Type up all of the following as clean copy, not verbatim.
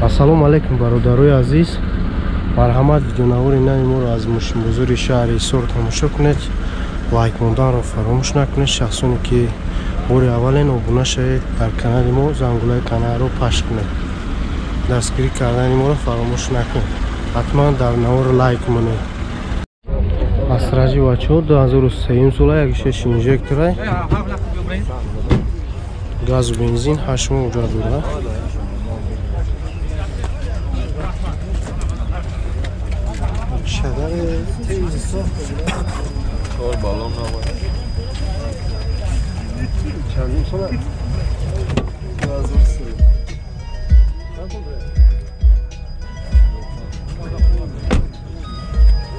Ассалому алайкум, бародарои азиз. Марҳамат, видеонавори нави моро аз мошинбозори шаҳри Ҳисор тамошо кунед. Лайк монданро фаромӯш накунед. Шахсоне ки бори аввален обуна шавед дар канали мо, зангулаи каналро пахш кунед. Дастгирӣ кардани моро фаромӯш накунед. Ҳатман дар навор лайк монед. Астраҷи бачаҳо 2003 сола, 1.6 инжектора, газу бензин, 8 моҳ уҷа дорад. Чор баллон набуд. Чандин сола? 2003.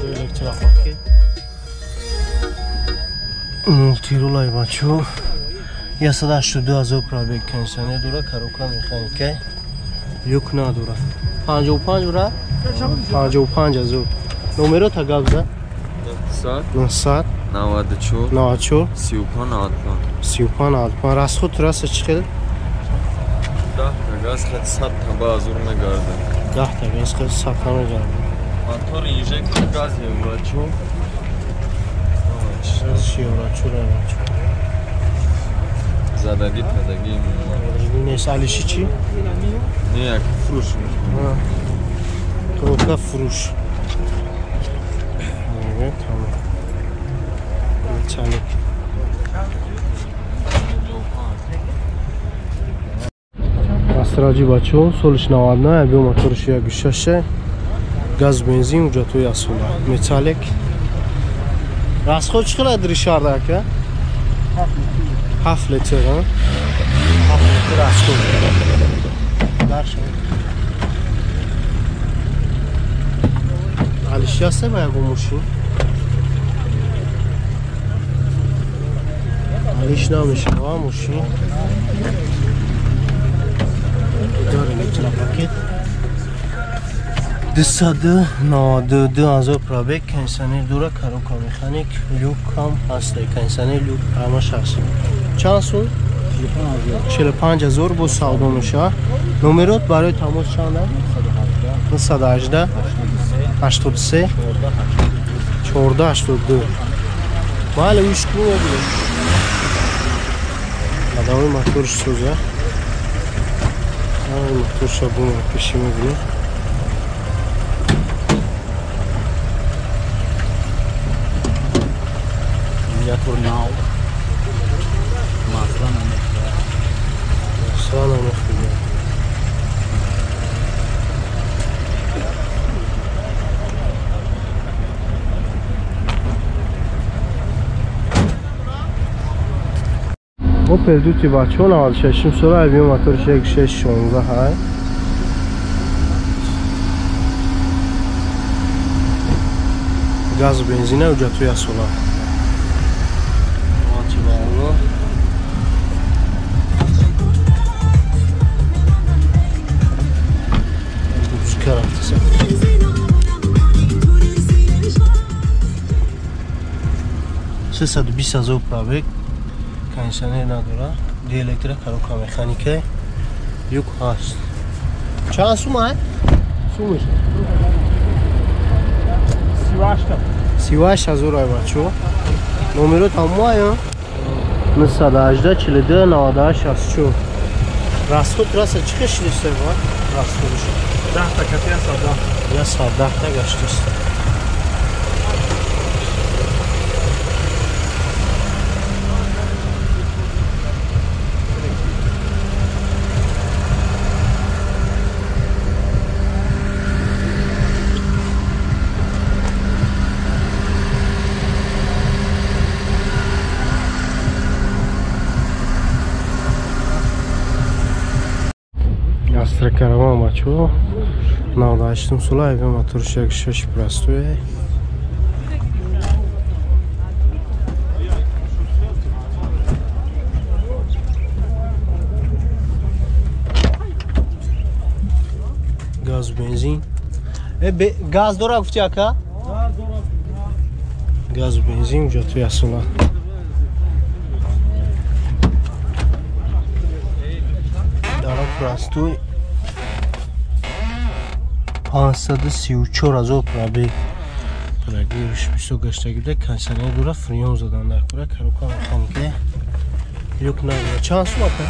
Электропакет. Мултиролай бачаҳо. 182 ҳазор пробег, кондиционер дора, коробка механика, люк надора. 55 ура? 55 ҳазор. Номерота гап зад? 900 94 94 35 95 35 95. Расход трасса чӣ хел? 10 та газ хат 100 та ба ҳазор мегардад. 10 та газ хат 100 та мегардад. Мотор инжектор газ евро 4. Евро 4 бачо. Задаги падаги нест. Алиши чӣ? Не, як фурӯш. Коробка фурӯш. Тамом. Металлик. Астраҷи бачаҳо солиш 99, объем моториш 1.6, газ бензин, ҳуҷҷатҳои асола. Металлик. Расход чӣ қадар диришарда ака? 7 литр, а? 7 литр расход. Дарша. Алиши ҳаста ба ягон мошин? Алиш намешава мошин. Дар электропакет. 292 ҳазор пробег, кондиционер дора, коробка механик, люк ҳам ҳаст. Кондиционер, люк ҳамаш ҳаст. Чанд сум? 45 ҳазор бо савдо мешавад. Номерот барои тамос чанд аст? 918 83 14 82. Бале, уш кун мебинем. Адамои моторш соза. Моторша бума пеши мебинем. Мотор нав. Масла намехӯрад. Масла намехӯрад. Opel Duty бачаҳо 96 сола, объем моториш 1.6 16 ҳай. Газу бензина, ҳуҷҷатҳои асола. Рафтаса. 320 ҳазор пробег, кондиционер надора, диэлектро, коробка механика, люк ҳаст. Чанд сум ай? Сумаш? 38 ҳазор ай бачаҳо. Номерот ҳамо ай? 918 42 98 64. Расход трасса чӣ хел шидиста ба? Расходш 10 та кати 110. 110 та гаштист. Астра караван бачаҳо 98 сола, объем моториш 1.6 простой. Газ бензин. Газ дора гуфти ака? Газу бензин ҳуҷҷатҳои асола. Дара простой. 534 ҳазор пробег. Пробегш бисёр гаштагӣ буда, кондитсионер дора, фреон задан дар кора, коробка механика. Люк надора. Чанд сум апа?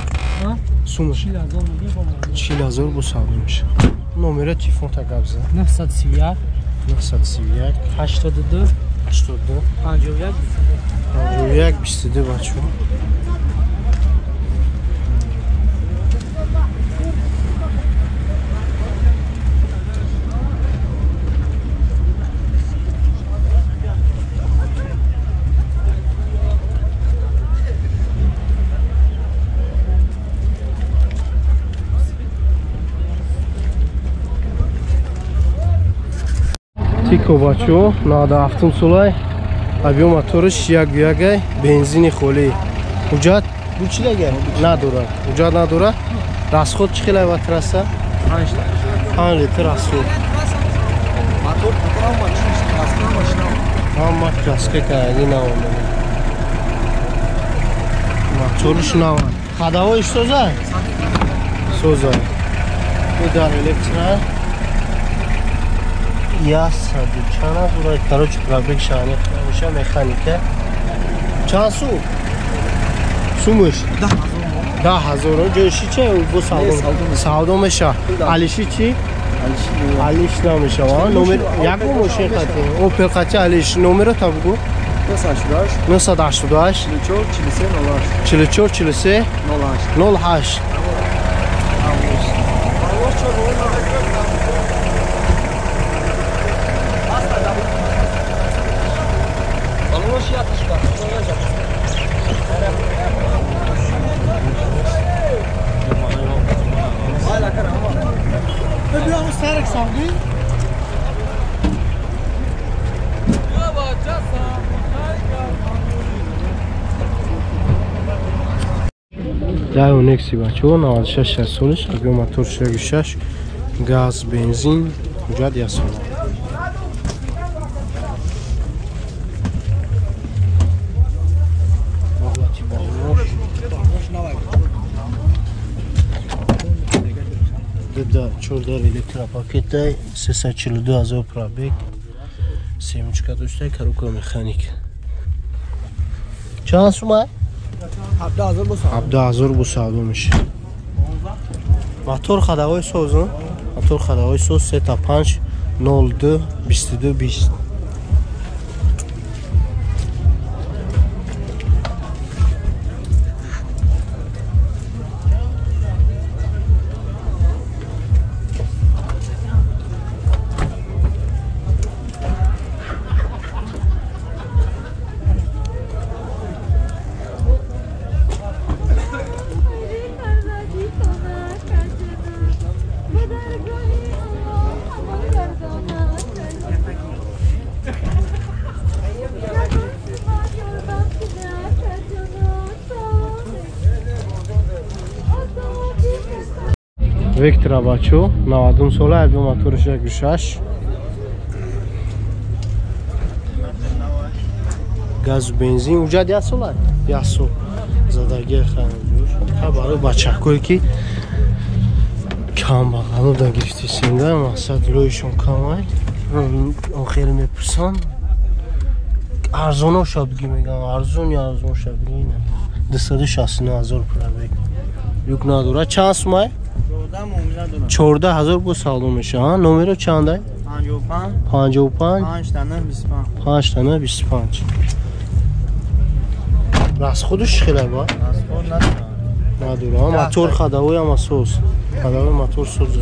Сумаш 40 ҳазор бо савдо мешавад. Номера телефон та гап зан. 931 931 82 82 51 51 22 бачо. Тико бачо, 97 солай, объем моториш 1.1, бензини холӣ. Ҳуҷҷат бу чӣ дага? Надора. Ҳуҷҷат надора. Расход чӣ хелай ба трасса? 5 литр расход. Мотор ҳама краска карди наомада. Моториш нава. Ходовоиш созай? Созай. Дар электро 100 чанд ҳазор, короче, пробег шаҳни меша механика. Чанд сум? Сумаш 10 ҳазор. Ҷойши чи? Бо савдо меша. Алиши чи? Алиш намешава. Номер ягон мошин қати. Опел қати алиш. Номеро та бугу. 988 988 44 43 08 44 43 08 08. Дай Некси бачо, 96 солиш, объем мотор 6, газ, бензин, ҳуҷҷат 1 сол. Д 14 электропакетай, 342 ҳазор пробег, семечка доштай, коробка механик. Чанд сумай? 17 ҳазор бо савдо мешавад. Мотор ходовой соз, мотор ходовой соз 3.5 02 22 20. Вектора бачо, 92 сола, объем моториш 1.6. Газ, бензин, ҳуҷҷат 1 сола? 1 сол. Задагӣ хариҷур. Ха барои бачакое ки кам бағалу да гирифтесинда, мақсад лоишон камай. Он хеле мепурсанд. Арзоно ша биги меган, арзон я арзон ша биги. 269 ҳазор пробег. Юк надора. Чанд сумай? 14 ҳазор бо савдо мешавад. Номеро чандай? 55 5 тана 25 5 тана 25. Расходуш хеле ба? Расход надорад. Надорад. Мотор ходовой ҳама соз. Ходовой мотор соза.